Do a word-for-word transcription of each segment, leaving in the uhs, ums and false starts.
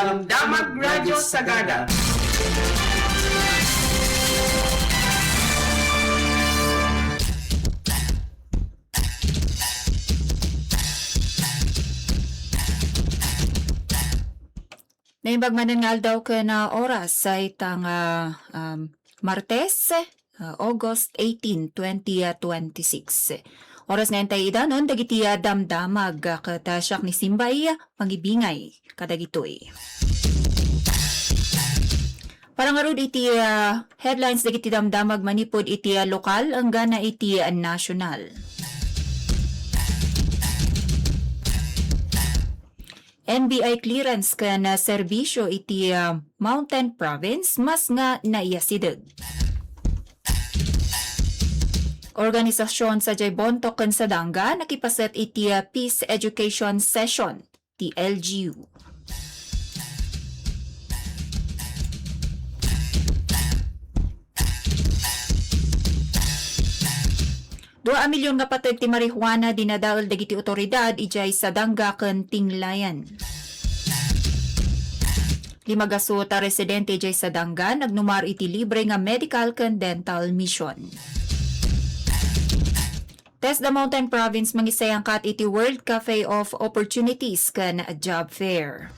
Damag Radyo Sagada. Naimbag manen nga aldaw ken, ah, oras, ah, ita nga, um, Martes, ah, August eighteen, twenty twenty-six. Oras nga intay idanon dagiti, ah, damdamag, ah, ket, ah, siak ni Simbay, ah, mangibingay kadagitoy. Para ngarud iti, ah, headlines dagiti damdamag manipud iti, ah, lokal enggana iti, ah, national. N B I clearance ken, ah, serbisyo iti, ah, Mountain Province mas nga naiyasideg. Organisasyon sadiay Bontoc ken Sadanga nakipaset iti, ah, Peace Education Session ti L G U. Dua a milyon nga pateg ti marijuana dinadael dagiti otoridad idiay Sadanga ken Tinglayan. Lima gasut a residente idiay Sadanga nagnumar iti libre nga medical ken dental mission. TESDA Mountain Province mangisayangkat iti World Cafe of Opportunities ken Job Fair.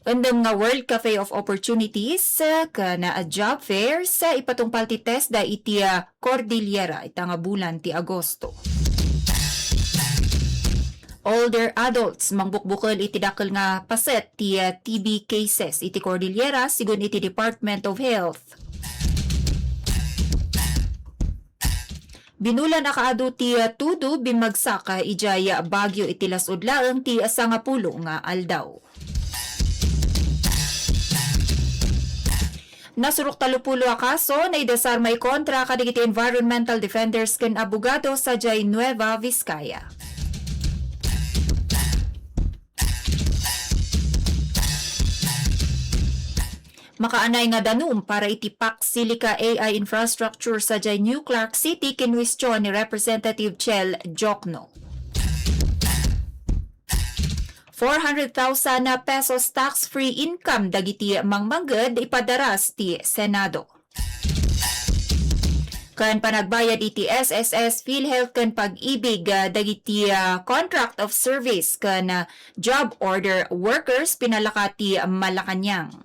Endem nga World Cafe of Opportunities, eh, ken, ah, Job Fairs, eh, ipatungpal ti TESDA iti, ah, Cordillera ita nga bulan ti Agosto. Older adults mangbukbukel iti dakkel nga paset ti, ah, T B cases iti Cordillera, sigun iti Department of Health. Binulan a kaadu ti, ah, tudo bimmagsak, ah, idiay, ah, Baguio iti las-ud laeng ti sangapulo nga aldaw. Nasurok tallopulo a kaso naidasar maikontra kadagiti environmental defenders ken abogado sadiay Nueva Vizcaya. Makaanay nga danum para iti Pax Silica A I infrastructure sadiay New Clark City, kinuestion ni Representative Chel Diokno. Four hundred thousand pesos tax-free income dagiti mangmangged ipadaras ti Senado. Ken panagbayad iti S S S, PhilHealth ken Pag-ibig, ah, dagiti, ah, contract of service ken, ah, job order workers pinalaka ti Malacañang.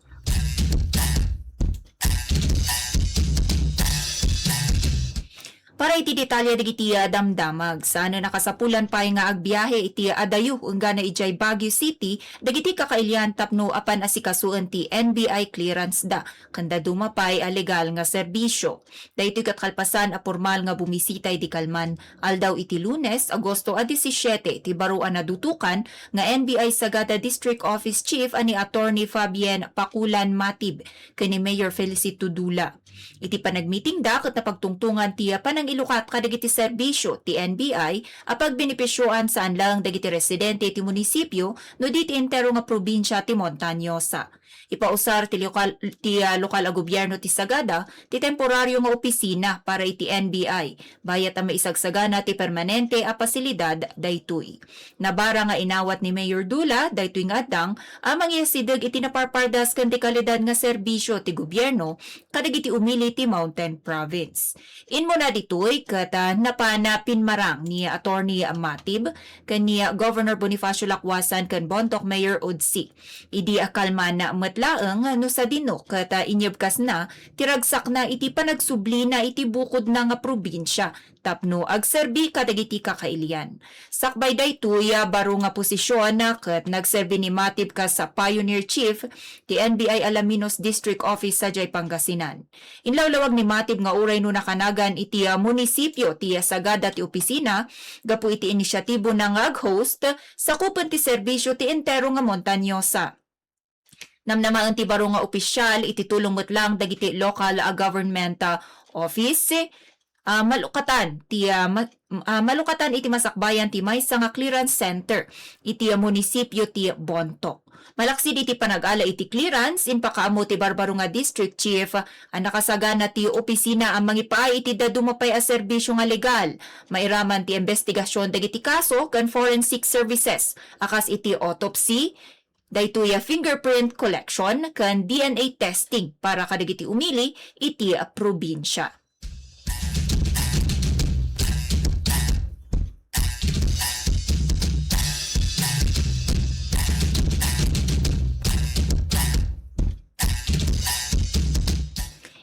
Para iti detalye dagiti, ah, damdamag, saan a nakasapulan pay nga agbiahe iti adayo enggana idiay Baguio City dagiti kakailian tapno apan asikasoen ti N B I clearance da ken dadduma pay a legal nga serbisyo. Daytoy ket kalpasan a pormal nga bumisita idi kalman, aldaw iti Lunes, Agosto a disisiete, ti baro a nadutokan nga N B I Sagada District Office Chief a ni Attorney Fabian Pakulan Matib ken ni Mayor Felicito Dula. Iti panagmitingda ket napagtungtongan ti panangilukat kadagiti serbisyo ti N B I a pagbenepisioan saan laeng dagiti residente iti munisipio no di ti entero nga probinsia ti Montañosa. Ipausar ti lokal, ti, ah, lokal a gobierno ti Sagada ti temporario nga opisina para iti N B I, bayat a maisagsagana ti permanente a pasilidad daytoy. Nabara nga inawat ni Mayor Dula daytoy nga addang a mangiyasideg iti naparpardas ken ti kalidad nga serbisyo ti gobierno kadagiti umili ti Mountain Province. Immuna ditoy ket, ah, napan a pinmarang ni Attorney Matib ken ni Governor Bonifacio Lacuasan ken Bontoc Mayor Odsi. Idi kalman met laeng no sadino ket, ah, inyebkasna ti ragsakna iti panagsublina iti bukodna nga probinsia tapno agserbi kadagiti kakailian. Sakbay daytoy a baro nga posisyon, ket nagserbi ni Matib kas pioneer chief ti N B I Alaminos District Office sadiay Pangasinan. Inlawlawag ni Matib nga uray no nakanagan iti, ah, munisipio ti Sagada ti opisina gapu iti inisiatibona nga ag-host, sakupen ti serbisyo ti entero nga Montañosa. Namnamaen ti baro nga opisial iti tulong met lang dagiti local, ah, government, ah, office, ah, malukatan ti, ah, ma-, ah, malukatan iti masakbayan ti maysa nga clearance center iti, ah, munisipyo ti Bontoc. Malaksid iti panagala iti clearance, impakaammo ti Barbaro nga District Chief a nakasagana ti opisina a mangipaay iti dadduma pay a serbisio nga legal. Mairaman ti imbestigasyon dagiti kaso ken forensic services a kas iti autopsy, daytoy a fingerprint collection ken D N A testing para kadagiti umili iti probinsia.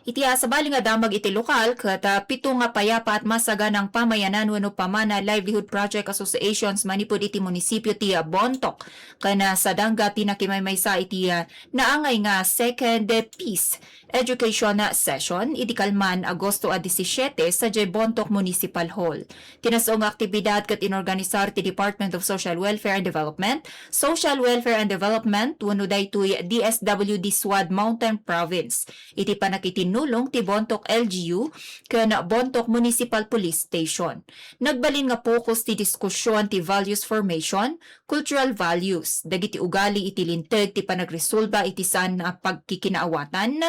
Iti, ah, sabali nga damag iti lokal, ket, ah, pito nga payapa at masaganang pamayanan wenno Pamana Livelihood Project Associations manipud iti munisipyo ti, ah, Bontoc ken, ah, Sadanga ti nakimaymaysa iti, ah, naangay nga second peace education session idi kalman Agosto a disisiete sadiay Bontoc Municipal Hall. Ti nasao nga aktibidad ket inorganisar ti Department of Social Welfare and Development, Social Welfare and Development, wenno daytoy D S W D SWAD Mountain Province, iti panakitinnulong ti Bontoc L G U ken Bontoc Municipal Police Station. Nagbalin nga focus ti diskusyon ti values formation, cultural values, dagiti ugali iti linteg ti panagresolba iti saan a pagkikinaawatan,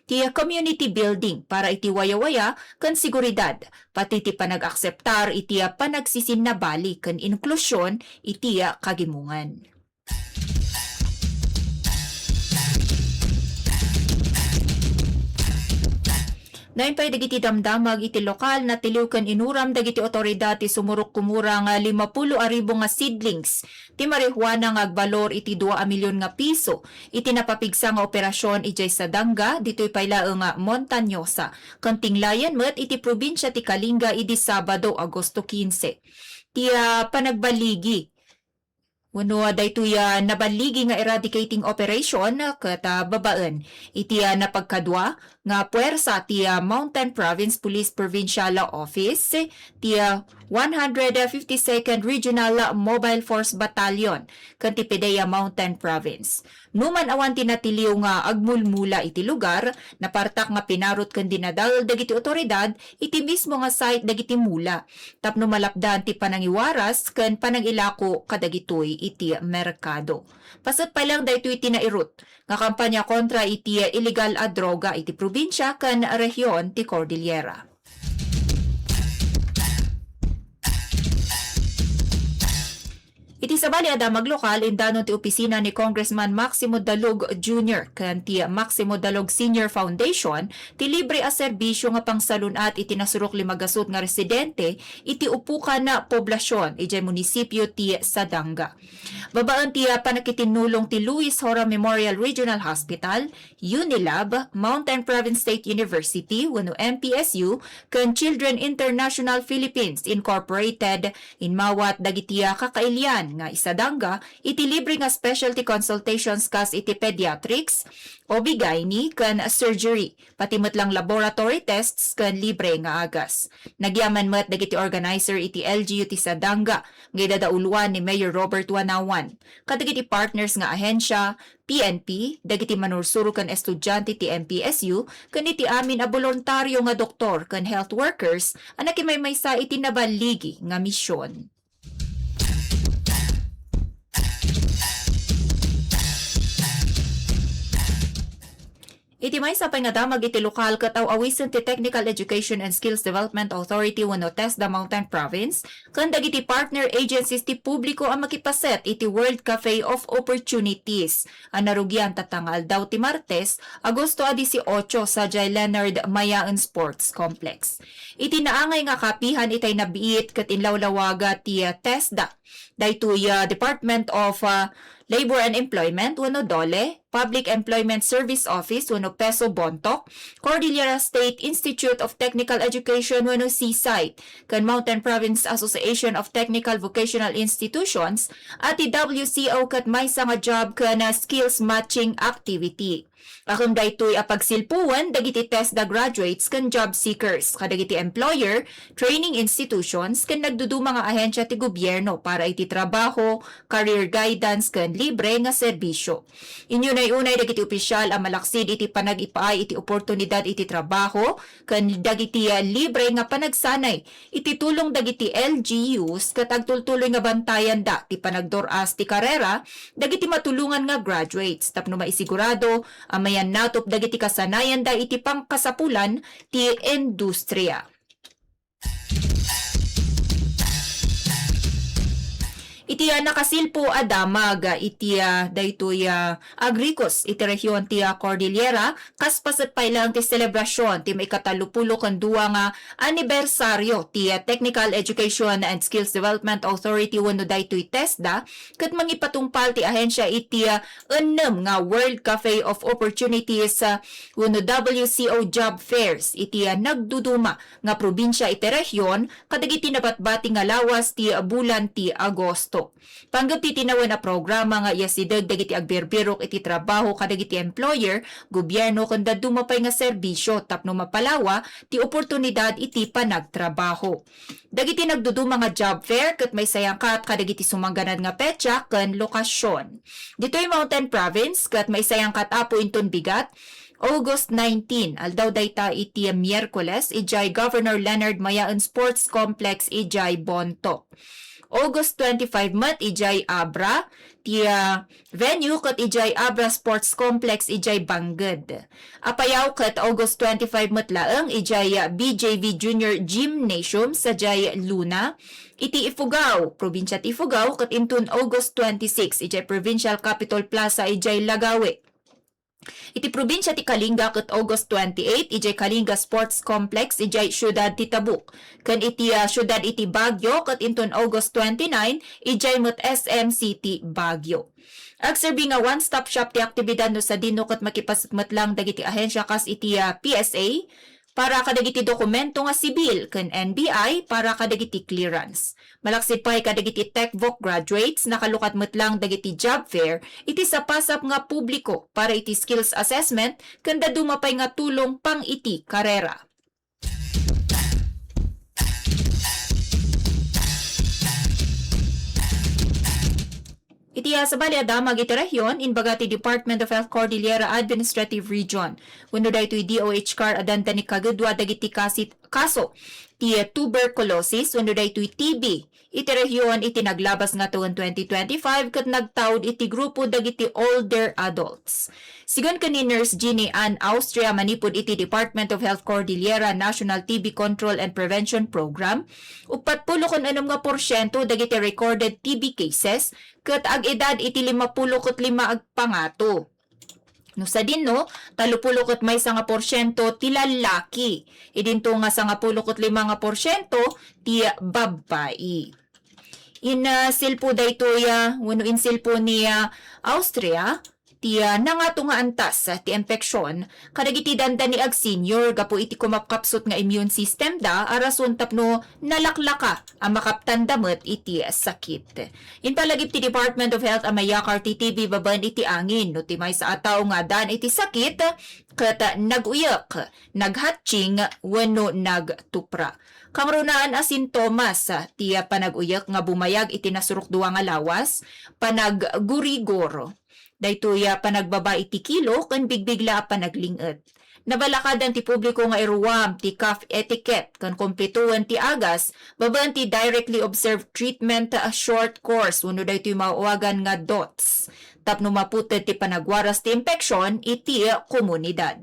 ti community building para iti wayawaya ken seguridad, pati ti panag-akseptar iti panagsisinnabali ken inklusion iti kagimongan. Naim pay dagiti damdamag iti lokal, natiliw ken inuram dagiti otoridad ti sumurok-kumurang limapulo a ribu nga seedlings ti marijuana nga agbalor iti dua a milyon nga piso iti napapigsa nga operasyon idiay Sadanga, ditoy pay laeng nga Montañosa, ken tinglayan met iti probinsia ti Kalinga idi Sabado, Agosto kinse. Ti, ah, panagballigi wenno, ah, daytoy, ah, naballigi nga eradicating operation ket, ah, babaen iti, ah, napagkadua nga puwersa ti, ah, Mountain Province Police Provincial Office, ti, ah, one hundred fifty-second Regional Mobile Force Battalion ken ti PDEA Mountain Province. Numan awan ti natiliw nga agmulmula iti lugar, napartak nga pinarot ken dinadal dagiti otoridad iti mismo nga site dagiti mula tapno malapdan ti panangiwaras ken panangilako kadagitoy iti merkado. Paset pay laeng daytoy ti nairut nga kampanya kontra iti illegal a droga iti probinsia ken rehiyon ti Cordillera. Iti sabali a damag lokal, indanon ti opisina ni Congressman Maximo Dalog Junior ken ti Maximo Dalog Senior Foundation ti libre a serbisio nga pangsalun-at iti nasurok limagasut nga residente iti Upukan a Poblacion idiay munisipio ti Sadanga. Babaen ti, ah, panakitinnulong ti Luis Jora Memorial Regional Hospital, UNILAB, Mountain Province State University wenno M P S U, ken Children International Philippines Incorporated, inmawat dagiti, ah, kakailian nga isadangga iti libre nga specialty consultations kas iti pediatrics, O B gyne, ken surgery, pati met lang laboratory tests ken libre nga agas. Nagyaman met dagiti organizer iti L G U ti Sadanga nga idadauloan ni Mayor Robert Wanawan, kadagiti partners nga ahensya, P N P, dagiti manursuro ken estudiante ti M P S U, ken iti amin a boluntario nga doktor ken health workers a nakimaymaysa iti naballigi nga mision. Iti maysa pay nga damag iti lokal ket aw-awisen ti Technical Education and Skills Development Authority wenno TESDA Mountain Province ken dagiti partner agencies ti publiko a makipaset iti World Cafe of Opportunities a narugian tatta nga aldaw ti Martes, Agosto a dieciocho, sadiay Leonard Mayaen Sports Complex. Iti naangay nga kaapihan itay nabiit ket inlawlawaga ti, ah, TESDA, daytoy, ah, Department of, ah, Labor and Employment wenno DOLE, Public Employment Service Office wenno PESO Bontoc, Cordillera State Institute of Technical Education wenno CSITE, ken Mountain Province Association of Technical Vocational Institutions, a ti W C O ket maysa nga job ken, ah, skills matching activity. Akem daytoy a pagsilpuwen dagiti TESDA graduates ken job seekers kadagiti employer, training institutions, ken nagduduma nga ahensia ti gobierno para iti trabaho, career guidance, ken libre nga serbisyo. Inyunay-unay dagiti opisyal a malaksid iti panag-ipaay iti oportunidad iti trabaho ken dagiti, ah, libre nga panagsanay iti tulong dagiti L G Us ket agtultuloy nga bantayanda ti panagdur-as ti karera dagiti matulongan nga graduates tapno maisigurado a mayannatop dagiti kasanayanda iti pangkasapulan ti industriya. Iti, ah, nakasilpo a damag, ah, iti, ah, daytoy, ah, Agricus iti rehiyon ti, ah, Cordillera, kas paset pay laeng ti selebrasyon ti maikatalupulo ken dua nga anibersaryo ti, ah, Technical Education and Skills Development Authority wenno daytoy TESDA, ket mangipatungpal ti ahensia iti, ah, ennem nga World Cafe of Opportunities, ah, wenno W C O Job Fairs iti, ah, nagduduma nga probinsia iti rehiyon kadagiti nabatbati nga lawas ti bulan ti Agosto. Panggep ti tinawen a programa nga iyasideg dagiti agbirbirok iti trabaho kadagiti employer, gobierno ken dadduma pay nga serbisyo tapno mapalawa ti oportunidad iti panagtrabaho. Dagiti nagduduma nga job fair ket maisayangkat kadagiti sumangganad nga petsa ken lokasion. Ditoy Mountain Province ket maisayangkat apo inton bigat, August nineteen, aldaw dayta iti Miyerkules, idiay Governor Leonard Mayaen Sports Complex idiay Bontoc. August twenty-five met idiay Abra, ti, ah, venue ket idiay Abra Sports Complex idiay Bangked. Apayao ket August twenty-five met laeng idiay, ah, B J V Junior Gymnasium sadiay Luna. Iti Ifugao, probinsia ti Ifugao, ket inton August twenty-six idiay Provincial Capitol Plaza idiay Lagawe. Iti probinsia ti Kalinga ket August twenty-eight idiay Kalinga Sports Complex idiay siudad ti Tabuk, ken iti, ah, siudad iti Baguio ket inton August twenty-nine idiay met S M City Baguio. Agserbi nga one-stop shop ti aktibidad no sadino ket makipaset met lang dagiti ahensia kas iti, ah, P S A, para kadagiti dokumento nga sibil ken N B I para kadagiti clearance. Malaksid pay kadagiti TechVoc graduates, nakalukat met lang dagiti job fair iti sapasap nga publiko para iti skills assessment ken dadduma pay nga tulong pang iti karera. Iti, ah, sabali a damag iti rehiyon, imbaga ti Department of Health Cordillera Administrative Region wenno daytoy D O H car a dandani kagudua dagiti kasi-, kaso ti, ah, tuberculosis wenno daytoy T B iti rehiyon iti naglabas nga tawen twenty twenty-five ket nagtaud iti grupo dagiti older adults. Sigun ken ni Nurse Jeannie Ann Austria manipud iti Department of Health Cordillera National T B Control and Prevention Program, uppat pulo ken ennem nga porsiento dagiti recorded T B cases ket ag-edad iti lima pulo ket lima agpangato. No sadino, talo pulo ket maysa nga porsiento ti lallaki. Idinto nga sangapulo ket lima nga porsiento ti babbai. In, ah, silpo daytoy, ah, wenno insilpo ni, ah, Austria, ti, ah, nangato nga antas, ah, ti impeksyon kadagiti dandani ag-senior gapu iti kumapkapsut nga immune system da a rason tapno nalaklaka a makaptanda met iti sakit. Impalagip ti Department of Health a mayakar ti T B babaen iti angin no ti maysa a tao nga addaan iti sakit ket nag-uyek, naghatching, wenno nagtupra. Kamrunaan a sintomas ti panag-uyek nga bumayag iti nasurok dua nga lawas, panaggurigor. Daytoy a panagbaba iti kilo ken bigbigla a panagling-et. Nabalakadan ti publiko nga iruam ti cough etiquette ken kumpletoen ti agas babaen ti directly observed treatment a short course wenno daytoy maawagan nga dots tapno maputed ti panagwaras ti impeksyon iti komunidad.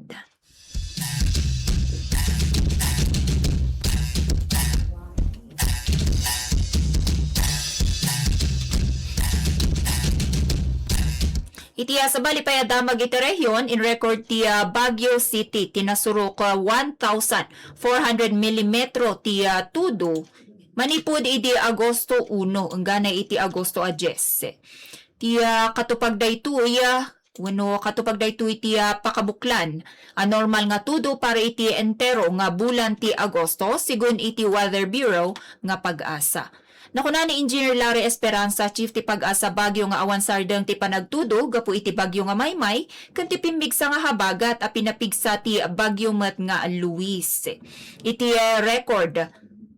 Iti, ah, sabali pay a damag iti rehiyon, in-record ti, ah, Baguio City ti nasurok, ah, one thousand four hundred milimetro ti, ah, tudo manipud idi Agosto uno enggana iti Agosto a dies. Ti, ah, katupag daytoy, ah, wenno katupag daytoy ti, ah, pakabuklan a normal nga tudo para iti entero nga bulan ti Agosto, sigun iti Weather Bureau nga PAGASA. Nakuna ni Engineer Larry Esperanza, Chief ti PAGASA Baguio, nga awan sardeng ti panagtudo gapu iti bagyo nga Maymay ken ti pimmigsa nga habagat a pinapigsa ti bagyo met nga Luis. Iti, ah, record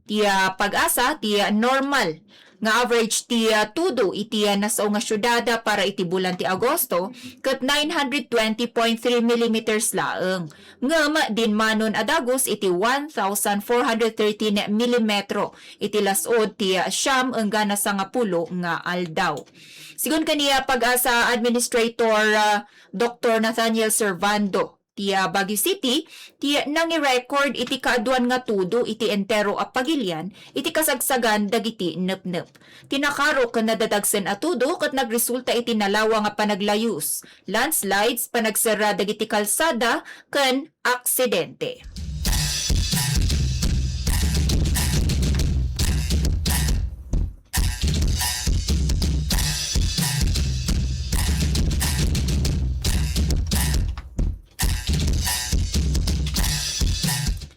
ti, ah, PAGASA, ti, ah, normal nga average ti, ah, tudo iti, ah, nasao nga siudad, ah, para iti bulan ti Agosto ket nine hundred twenty point three millimeters laeng. Ngem dinmanon a dagus iti one thousand four hundred thirteen milimetro iti las-ud ti, ah, siam enggana sangapulo nga aldaw. Sigun ken ni, ah, PAGASA Administrator, ah, Doktor Nathaniel Servando, ti, ah, Baguio City, ti nangi-record iti kaaduan nga tudo iti entero a pagilian iti kasagsagan dagiti nepnep. Ti nakaro ken nadadagsen a tudo ket nagresulta iti nalawa nga panaglayus, landslides, panagserra dagiti kalsada, ken aksidente.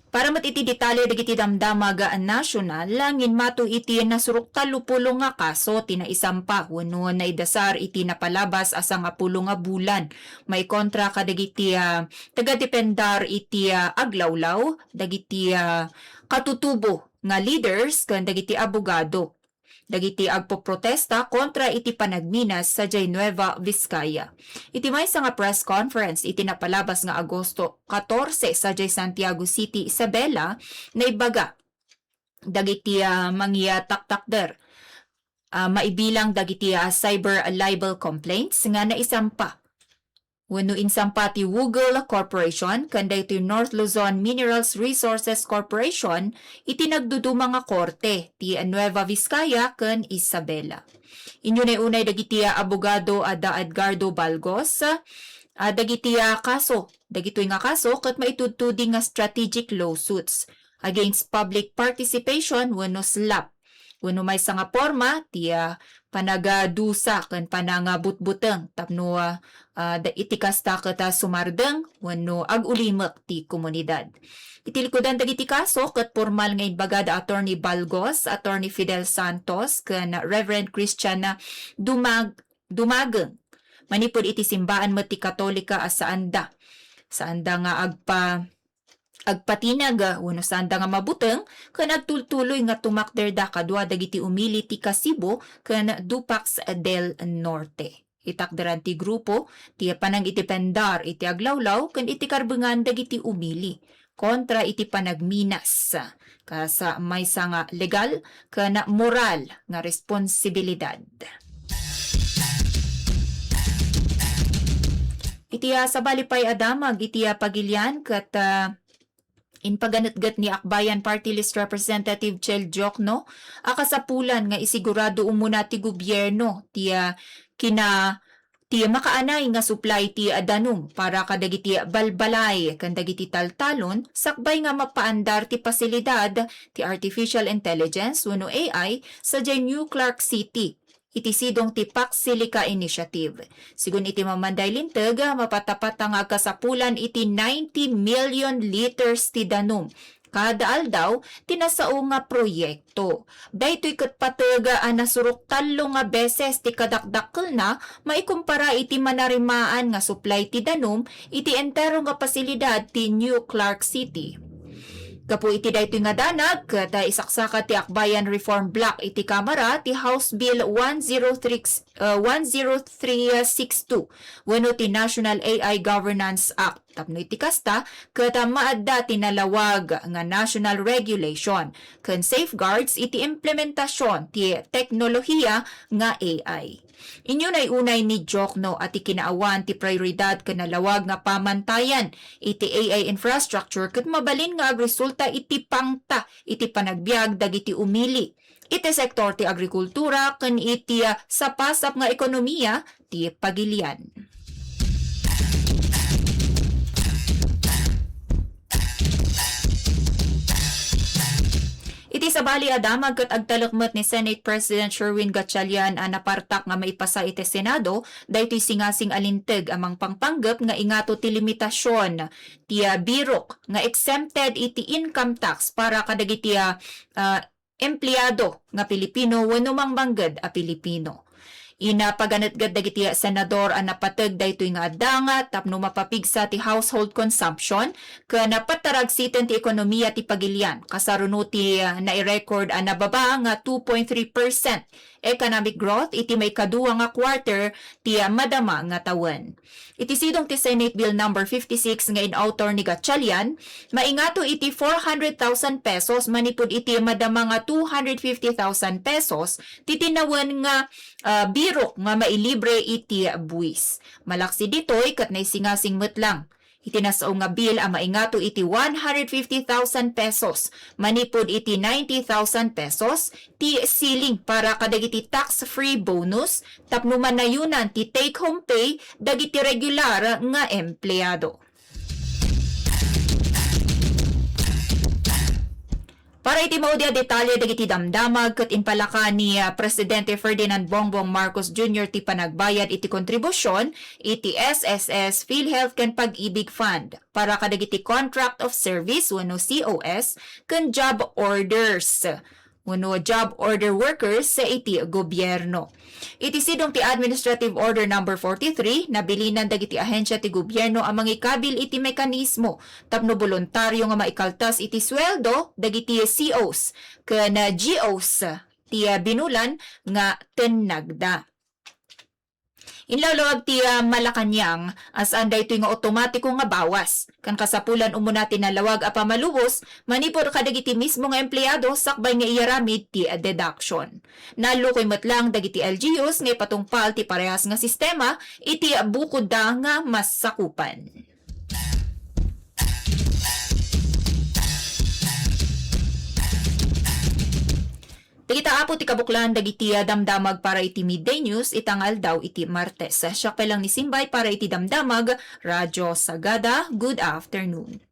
Para met iti detalye dagiti damdamag nasional, nginmato iti nasurok tallopulo nga kaso ti naisampa wenno naidasar iti napalabas a sangapulo nga bulan maikontra kadagiti, ah, taga-dependar iti, ah, aglawlaw, dagiti, ah, katutubo nga leaders ken dagiti abogado dagiti agpoprotesta kontra iti panagminas sadiay Nueva Vizcaya. Iti maysa nga press conference iti napalabas nga Agosto katorse sadiay Santiago City, Isabela, naibaga dagiti, ah, mangiyataktakder, ah, maibilang dagiti, ah, cyber libel complaints nga naisampa wenno insampa ti Woogle Corporation ken daytoy North Luzon Minerals Resources Corporation iti nagduduma nga korte ti Nueva Vizcaya ken Isabela. Inyunay-unay dagiti abogado a da Edgardo Balgos, a dagiti kaso, dagitoy nga kaso ket maitudtudi nga strategic lawsuits against public participation wenno SLAP wenno maysa nga porma ti, ah, panagadusa ken panangabutbuteng tapno, ah, ah, da-, iti kasta ket, ah, sumardeng wenno agulimek ti komunidad. Iti likudan dagiti kaso ket pormal nga imbaga da Attorney Balgos, Attorney Fidel Santos, ken Reverend Christian Dumag-, Dumageng. Manipud iti simbaan met ti Katolika a saanda. Saanda nga agpa-, agpatinag, wenno saanda nga mabuteng, ken agtultuloy nga tumakderda kadua dagiti umili ti Kasibo ken Dupax del Norte. Itakderan ti grupo ti panangidependar iti aglawlaw ken iti karbengan dagiti umili kontra iti panagminas, kas maysa nga legal ken moral nga responsibilidad. Iti, ah, sabali pay a damag iti, ah, pagilian ket, ah, impaganetget ni Akbayan Party List Representative Chel Diokno a kasapulan nga isigurado umuna ti gobierno ti, ah, kina-, ti makaanay nga supply ti, ah, danum para kadagiti balbalay ken dagiti taltalon sakbay nga mapaandar ti pasilidad ti artificial intelligence wenno A I sadiay New Clark City iti sidong ti Paxilica Initiative. Sigun iti Mamanday Linteg, mapatapata nga agkasapulan iti ninety million liters ti danum kada aldaw ti nasao nga proyekto. Daytoy ket pateg a nasurok tallo nga beses ti kadakdakkelna maikumpara iti manarimaan nga supply ti danum iti entero nga pasilidad ti New Clark City. Gapu iti daytoy nga danag, ket, ah, isaksakat ti Akbayan Reform Bloc iti Kamara ti House Bill one zero three, ah, one zero three six two wenno ti National A I Governance Act. Tapno iti kasta, ket, ah, maadda ti nalawag nga national regulation ken safeguards iti implementasion ti teknolohiya nga A I. Inyunay-unay ni Diokno a ti kinaawan ti prioridad ken nalawag nga pamantayan iti A I infrastructure ket mabalin nga agresulta iti pangta iti panagbiag dagiti umili iti sektor ti agrikultura ken iti, ah, sapasap nga ekonomiya ti pagilian. Iti sabali a damag ket agtalek met ni Senate President Sherwin Gatchalian a napartak nga maipasa iti Senado daytoy singasing a linteg a mangpangpanggep nga ingato ti limitasion ti, ah, birok nga exempted iti income tax para kadagiti, ah, ah, empleado nga Pilipino wenno mangmangged a Pilipino. Inapaganetged dagiti senador a napateg daytoy nga addang tapno mapapigsa ti household consumption ken napataragsiten ti ekonomiya ti pagilian, kasaruno ti, ah, nai-record a nababa nga two point three percent economic growth iti maikadua nga quarter ti, ah, madama nga tawen. Iti sidong ti Senate Bill Number fifty-six nga in-author ni Gatchalian, maingato iti four hundred thousand pesos manipud iti madama nga two hundred fifty thousand pesos ti tinawen nga, ah, birok nga mailibre iti buis. Malaksid ditoy ket naisingasing met lang iti nasao nga bill a maingato iti one hundred fifty thousand pesos manipud iti ninety thousand pesos ti ceiling para kadagiti tax-free bonus tapno manayonan ti take-home pay dagiti regular nga empleado. Para iti maudi a detalye dagiti damdamag ket impalaka ni, ah, Presidente Ferdinand Bongbong Marcos Junior ti panagbayad iti kontribusion iti S S S, PhilHealth ken Pag-ibig Fund para kadagiti contract of service wenno C O S ken job orders wenno job order workers iti gobierno. Iti sidong ti Administrative Order Number forty-three, nabilinan dagiti ahensya ti gobierno a mangikabil iti mekanismo tapno boluntaryo nga maikaltas iti sueldo dagiti C Os ken G Os ti binulan nga tennagda. Inlawlawag ti, ah, Malacañang a saan daytoy nga otomatiko nga bawas. Ken kasapulan umuna ti nalawag a pamalubos manipud kadagiti mismo nga empleado sakbay nga iyaramid ti deduction. Nallukoy met lang dagiti L G Us nga ipatungpal ti parehas nga sistema iti bukodda nga masakupan. Dagita, Apo, ti kabuklan dagiti, ah, damdamag para iti Midday News ita nga aldaw iti Martes. Siak pay lang ni Simbay para iti Damdamag, Radyo Sagada. Good afternoon.